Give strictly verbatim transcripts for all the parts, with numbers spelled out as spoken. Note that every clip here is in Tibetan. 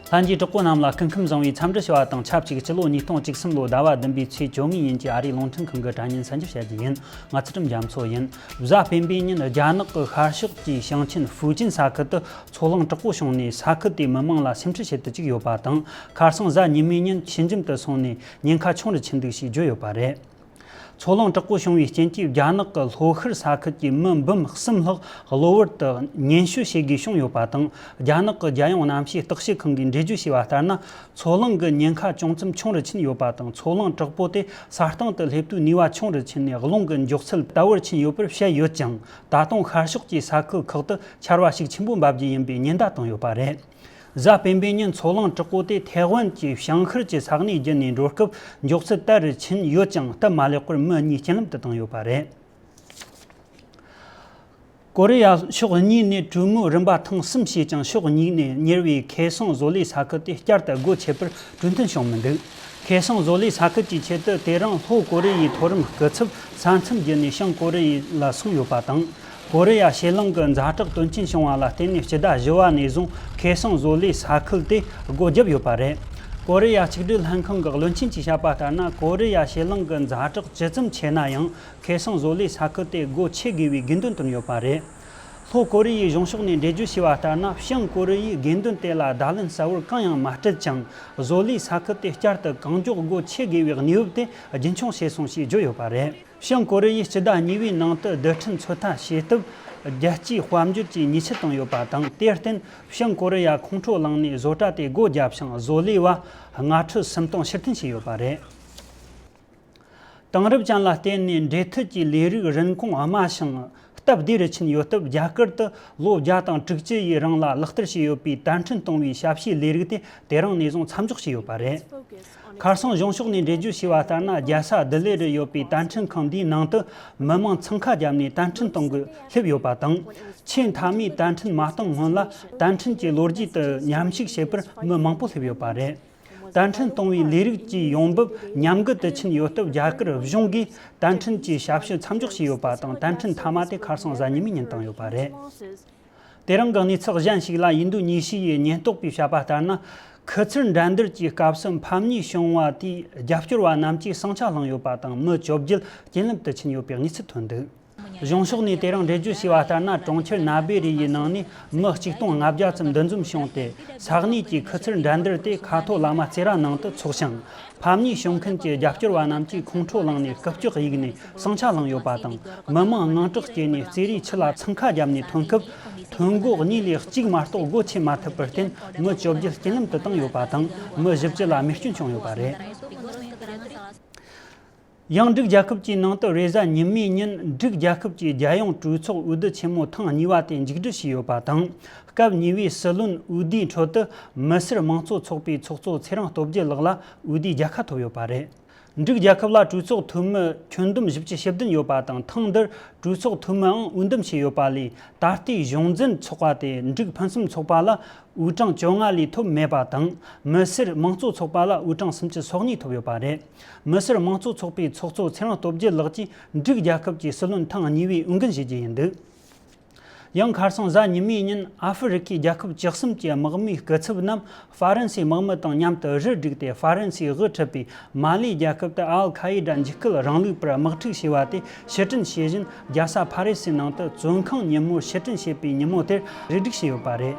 ལྷན་རྒྱས་གྲོགས་པོ་རྣམས་ལ་སྐུ་ཁམས་བཟང་བའི་འཚམས་འདྲི་ཞུ་བ་དང་ཆབས་ཅིག་སྤྱི་ལོ་ཉིས་སྟོང་བཅུ་གསུམ་ལོའི་ཟླ་བ་བདུན་པའི་ཚེས་བཅོ་ལྔའི་ཉིན་གྱི་ཨ་རིའི་རླུང་འཕྲིན་ཁང་གི་དྲ་བརྙན་གསར་འགྱུར་བཤད་རྒྱུ་ཡིན། ང་ཚུལ་ཁྲིམས་རྒྱ་མཚོ་ཡིན། གཟའ་སྤེན་པའི་ཉིན་རྒྱ་ནག་གི་ཤར་ཕྱོགས་ཀྱི་ཞིང་ཆེན་ཧྥུ་ཅན་ས་ཁུལ་དུ་མཚོ་རླུང་དྲག་པོ་བྱུང་ནས་ས་ཁུལ་དེའི་མི་མང་ལ་སེམས་ཁྲལ་བྱེད་དུ་བཅུག་ཡོད་པ་དང་། ཁ་སང་གཟའ་ཉི་མའི་ཉིན་ཞི་འཇམ་དུ་སོང་ནས་ཉེན་ཁ་ཆུང་རུ་ཕྱིན་འདུག་ཞེས་བརྗོད་ཡོད་པ་རེད། མཚོ་རླུང་དྲག་པོ་བྱུང་བའི་རྐྱེན་གྱིས་རྒྱ་ནག་གི་ལྷོ་ཤར་ས་ཁུལ་གྱི་མི་འབུམ་གསུམ་ལྷག་གློ་བུར་དུ་ཉེན་བཤུ་བྱེད་དགོས་བྱུང་ཡོད་པ་དང་། རྒྱ་ནག་གི་རྒྱལ་ཡོངས་གནམ་གཤིས་བརྟག་དཔྱད་ཁང་གིས་འགྲེལ་བརྗོད་བྱས་པ་ལྟར་ན། མཚོ་རླུང་གི་ཉེན་ཁ་ཅུང་ཙམ་ཆུང་རུ་ཕྱིན་ཡོད་པ་དང་། མཚོ་རླུང་དྲག་པོ་དེ་ས་སྟེང་དུ་སླེབས་དུས་ནུས་པ་ཆུང་རུ་ཕྱིན་ནས་རླུང་གི་མགྱོགས་ཚད་དལ་བུར་ཕྱིན་ཡོད་པར་བཤད་ཡོད་ཀྱང་། ད་དུང་ཤར་ཕྱོགས་ཀྱི་ས་ཁུལ་ཁག་ཏུ་ཆར་བ་ཤུགས་ཆེན་པོ་འབབ་རྒྱུ་ཡིན་པའི་ཉེན་བརྡ་བཏང་ཡོད་པ་རེད། གཟའ་སྤེན་པའི་ཉིན་མཚོ་རླུང་དྲག་པོ་དེ་ཐེ་ཝན་གྱི་བྱང་ཤར་གྱི་ས་གནས་བརྒྱུད་ནས་འགྲོ་སྐབས་མགྱོགས་ཚད་དལ་རུ་ཕྱིན་ཡོད་ཀྱང་། སྟབས་མ་ལེགས་པར་མི་གཉིས་རྐྱེན་ལམ་དུ་བཏང་ཡོད་པ་རེད། ཀོ་རི་ཡ་ཕྱོགས་གཉིས་ནས་གྲོས་མོལ་རིམ་པ་ཐེངས་གསུམ་བྱས་ཀྱང་། ཕྱོགས་གཉིས་ནས་གཉེར་བའི་ཁེ་སང་བཟོ་ལས་ས་ཁུལ་དེ་བསྐྱར་དུ་སྒོ་ཕྱེ་བར་གྲོས་མཐུན་བྱུང་མི་འདུག་ཁེ་སང་བཟོ་ལས་ས་ཁུལ་གྱི་ཆེད་དུ་དེ་རིང་ལྷོ་ཀོ་རི་ཡའི་མཐོ་རིམ་སྐུ་ཚབ་ས་མཚམས་བརྒྱུད་ནས་བྱང་ཀོ་རི་ཡ་ལ་སོང་ཡོད་པ་དང་། ཀོ་རི་ཡ་ཕྱེད་གླིང་གི་ཛ་དྲག་དོན་རྐྱེན་བྱུང་བ་ལ་བརྟེན་ནས་སྤྱི་ཟླ་བཞི་བ་ནས་བཟུང་ཁེ་སང་བཟོ་ལས་ས་ཁུལ་དེ་སྒོ་བརྒྱབ་ཡོད་པ་རེད། ཀོ་རི་ཡ་གཅིག་སྒྲིལ་ལྷན་ཁང་གི་བློན་ཆེན་གྱིས་བཤད་པ་ལྟར་ན། ཀོ་རི་ཡ་ཕྱེད་གླིང་གི་ཛ་དྲག་ཇི་ཙམ་ཆེ་ན་ཡང་། ཁེ་སང་བཟོ་ལས་ས་ཁུལ་དེ་སྒོ་ཕྱེ་དགོས་པའི་དགོས་འདུན་བཏོན་ཡོད་པ་རེད། ལྷོ་ཀོ་རི་ཡའི་གཞུང་ཕྱོགས་ནས་འགྲེལ་བརྗོད་བྱས་པ་ལྟར་ན། བྱང་ཀོ་རི་ཡས་དགོས་འདུན་དེ་ལ་བརྡ་ལན་གསལ་བོར་གང་ཡང་མ་སྤྲད་ཅིང་། བཟོ་ལས་ས་ཁུལ་དེ་བསྐྱར་དུ་གང་མགྱོགས་སྒོ་ཕྱེ་དགོས་པའི་གནས་བབ་དེ་རྒྱུན་འཁྱོངས་བྱས་སོང་ཞེས་བརྗོད་ཡོད་པ་རེད། བྱང་ཀོ་རི་ཡས་སྤྱི་ཟླ་གཉིས་པའི་ནང་དུ་རྡུལ་ཕྲན་ཚོད་ལྟ་བྱེད་སྟབས་རྒྱལ་སྤྱིའི་དཔལ་འབྱོར་གྱིས་ཉེས་ཆད་བཏང་ཡོད་པ་དང་། དེར་བརྟེན་བྱང་ཀོ་རི་ཡ་ཁོང་ཁྲོ་ལངས་ནས་བཟོ་གྲྭ་དེ་སྒོ་བརྒྱབ་ཤིང་། བཟོ་ལས་པ་ལྔ་ཁྲི་སུམ་སྟོང་ཕྱིར་འཐེན་བྱས་ཡོད་པ་རེད། དེང་རབས་ཅན་ལ་བརྟེན་ནས་འབྲེལ་མཐུད་ཀྱི་ལས་རིགས་རིན་གོང་དམའ་ཞིང་སྟབས་བདེ་རུ་ཕྱིན་ཡོད་སྟབས། རྒྱ་གར་དུ་ལོ་བརྒྱ་དང་དྲུག་ཅུ་ཡི་རིང་ལ་ལག་བསྟར་བྱས་ཡོད་པའི་དལ་འཕྲིན་གཏོང་བའི་ཞབས་ཞུའི་ལས་རིགས་དེ་དེ་རིང་ནས་བཟུང་མཚམས་འཇོག་བྱས་ཡོད་པ་རེད། ཁ་སང་གཞུང་ཕྱོགས་ནས་འགྲེལ་བརྗོད་བྱས་པ་ལྟར་ན། རྒྱལ་ས་ལྡི་ལི་རུ་ཡོད་པའི་དལ་འཕྲིན་ཁང་འདིའི་ནང་དུ་མི་མང་འཚང་ཁ་བརྒྱབ་ནས་དལ་འཕྲིན་གཏོང་གི་སླེབས་ཡོད་པ་དང་། ཆེས་མཐའ་མའི་དལ་འཕྲིན་མ་གཏོང་སྔོན་ལ་དལ་འཕྲིན་གྱི་ལོ་རྒྱུས་དེ་མཉམ་ཞུགས་བྱེད་པར་མི་མང་པོ་སླེབས་ཡོད་པ་རེད། དལ་འཕྲིན་གཏོང་བའི་ལས་རིགས་ཀྱི་ཡོང་འབབ་ཉམས་རྒུད་དུ་ཕྱིན་ཡོད་སྟབས། རྒྱ་གར་གཞུང་གིས་དལ་འཕྲིན་གྱི་ཞབས་ཞུ་མཚམས་འཇོག་བྱས་ཡོད་པ་དང་། དལ་འཕྲིན་མཐའ་མ་དེ་ཁ་སང་གཟའ་ཉི་མའི་ཉིན་བཏང་ཡོད་པ་རེད། དེ་རིང་གི་གནས་ཚུལ་གཞན་ཞིག་ལ། ཨིན་རྡུ་ནི་ཤི་ཡའི་ཉེན་རྟོག་པས་བཤད་པ་ལྟར་ན། ཁུ་ཚུར་འགྲན་བསྡུར་གྱི་སྐབས་སུ་ཕམ་ཉེས་བྱུང་བ་དེས་རྒྱབ་སྐྱོར་བ་རྣམས་ཀྱི་ཟིང་ཆ་བསླངས་ཡོད་པ་དང་། མི་བཅོ་བརྒྱད་རྐྱེན་ལམ་དུ་ཕྱིན་ཡོད་པའི་གནས་ཚུལ་ཐོན་འདུག་གཞུང་ཕྱོགས་ནས་དེ་རིང་འགྲེལ་བརྗོད་བྱས་པ་ལྟར་ན། གྲོང་ཁྱེར་ན་བེ་རི་ཡའི་ནང་ནས་མི་གཅིག་སྟོང་ལྔ་བརྒྱ་ཙམ་འདུ་འཛོམས་བྱུང་སྟེ། ས་གནས་ཀྱི་ཁུ་ཚུར་འགྲན་བསྡུར་དེ་ཁ་ཐོ་ལ་མ་ཙེ་ར་ནང་དུ་འཚོགས་ཤིང་། ཕམ་ཉེས་བྱུང་མཁན་གྱི་རྒྱབ་སྐྱོར་བ་རྣམས་ཀྱིས་ཁོང་ཁྲོ་ལངས་ནས་རྐུབ་ཀྱོག་གཡུགས་ནས་ཟིང་ཆ་བསླངས་ཡོད་པ་དང་། མི་མང་དངངས་སྐྲག་སྐྱེས་ནས་རྩེད་རིས་ཆུ་ལ་འཚང་ཁ་བརྒྱབ་ནས་ཐོན་སྐབས། ཐོན་འགོག་གཉིས་ལས་གཅིག་མ་གཏོགས་སྒོ་ཕྱེ་མ་ཐུབ་པར་བརྟེན། མི་བཅོ་བརྒྱད་རྐྱེན་ལམ་དུ་བཏང་ཡོད་པ་དང་། མི་བཞི་བཅུ་ལ་རྨས་སྐྱོན་བྱུང་ཡོད་པ་རེད། ཡང་འབྲུག་རྒྱལ་ཁབ་ཀྱི་ནང་དུ་རེས་གཟའ་ཉི་མའི་ཉིན་འབྲུག་རྒྱལ་ཁབ་ཀྱི་རྒྱལ་ཡོངས་གྲོས་ཚོགས་འོས་བསྡུ་ཆེན་མོ་ཐེངས་གཉིས་པ་དེ་མཇུག་སྒྲིལ་བྱས་ཡོད་པ་དང་། སྐབས་གཉིས་པའི་སྲིད་བློན་འོས་བསྡུའི་ཁྲོད་དུ་མི་སེར་དམངས་གཙོ་ཚོགས་པའི་ཚོགས་གཙོ་ཚེ་རིང་སྟོབས་རྒྱལ་ལགས་ལ་འོས་བསྡུའི་རྒྱལ་ཁ་ཐོབ་ཡོད་པ་རེད། འབྲུག་རྒྱལ་ཁབ་ལ་གྲོས་ཚོགས་འཐུས་མི་ཁྱོན་བསྡོམས་བཞི་བཅུ་ཞེ་བདུན་ཡོད་པ་དང་། ཐེངས་འདིར་གྲོས་ཚོགས་འཐུས་མིའང་འོས་འདེམས་བྱས་ཡོད་པ་ལས། ད་ལྟའི་གཞུང་འཛིན་ཚོགས་པ་དེ་འབྲུག་ཕུན་སུམ་ཚོགས་པ་ལ་འོས་གྲངས་བཅོ་ལྔ་ལས་ཐོབ་མེད་པ་དང་། མི་སེར་དམངས་གཙོ་ཚོགས་པ་ལ་འོས་གྲངས་སུམ་ཅུ་སོ་གཉིས་ཐོབ་ཡོད་པ་རེད། མི་སེར་དམངས་གཙོ་ཚོགས་པའི་ཚོགས་གཙོ་ཚེ་རིང་སྟོབས་རྒྱལ་ལགས་ཀྱིས་འབྲུག་རྒྱལ་ཁབ་ཀྱི་སྲིད་བློན་ཐེངས་གཉིས་པའི་འོས་འགན་བཞེས་རྒྱུ་ཡིན་འདུག་ཡང་ཁ་སང་གཟའ་ཉི་མའི་ཉིན་ཨ་ཧྥེ་རི་ཁའི་རྒྱལ་ཁབ་བཅུ་གསུམ་གྱི་དམག་མིའི་སྐུ་ཚབ་རྣམས་ཧྥ་རན་སིའི་དམག་མི་དང་མཉམ་དུ་རུ་བསྒྲིགས་ཏེ། ཧྥ་རན་སིའི་དབུ་ཁྲིད་པའི་མ་ལེ་རྒྱལ་ཁབ་ཏུ་ཨལ་ཁ་ཨི་ད་འཇིགས་སྐུལ་རིང་ལུགས་པར་དམག་འཁྲུག་བྱས་པ་དེ་ཕྱིར་དྲན་བྱེད་བཞིན། རྒྱལ་ས་ཕ་རི་སིའི་ནང་དུ་བཙོན་ཁང་ཉིན་མོར་ཕྱིར་དྲན་བྱེད་པའི་ཉིན་མོ་དེར་རུ་སྒྲིག་བྱས་ཡོད་པ་རེད།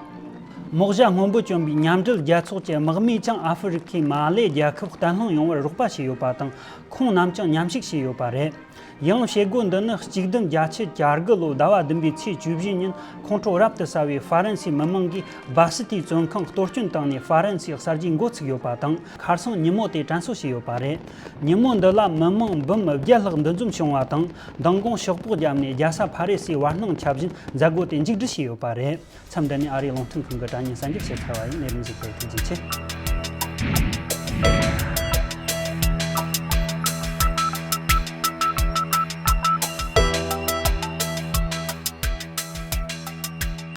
མོ་གཞྭ་སྔོན་པོ་གྱོན་པའི་མཉམ་འབྲེལ་རྒྱལ་ཚོགས་ཀྱི་དམག་མིས་ཀྱང་ཨ་ཧྥེ་རི་ཁའི་མ་ལེ་རྒྱལ་ཁབ་བརྟན་ལྷིང་ཡོང་བར་རོགས་པ་བྱས་ཡོད་པ་དང་། ཁོང་རྣམས་ཀྱང་མཉམ་ཞུགས་བྱས་ཡོད་པ་རེད། ཡང་བྱེད་སྒོ་འདི་ནི་གཅིག་བདུན་བརྒྱད་ཅུ་གྱ་དགུ་ལོའི་ཟླ་བ་བདུན་པའི་ཚེས་བཅུ་བཞི་ཉིན་ཁོང་ཁྲོ་རབ་ཏུ་གསལ་བའི་ཧྥ་རན་སིའི་མི་མང་གིས་སྦ་སི་ཏི་བཙོན་ཁང་གཏོར་སྐྱོན་བཏང་ནས་ཧྥ་རན་སིའི་གསར་བརྗེ་འགོ་ཚུགས་ཡོད་པ་དང་། ཁ་སང་ཉིན་མོ་དེ་དྲན་གསོ་བྱས་ཡོད་པ་རེད། ཉིན་མོ་འདི་ལ་མི་མང་འབུམ་བརྒྱད་ལྷག་འདུ་འཛོམས་བྱུང་བ་དང་། མདང་དགོང་ཤོག་སྤོགས་བརྒྱབ་ནས་རྒྱལ་ས་ཕ་རི་སིའི་བར་སྣང་ཁྱབ་བཞིན་མཛད་སྒོ་དེ་མཇུག་སྒྲིལ་བྱས་ཡོད་པ་རེད། མཚམས་འདི་ནས་ཨ་རིའི་རླུང་འཕྲིན་ཁང་གི་དྲ་བརྙན་གསར་འགྱུར་ཞིག་ཚར་བ་ཡིན། ལས་རིམ་གཟིགས་པར་ཐུགས་རྗེ་ཆེ།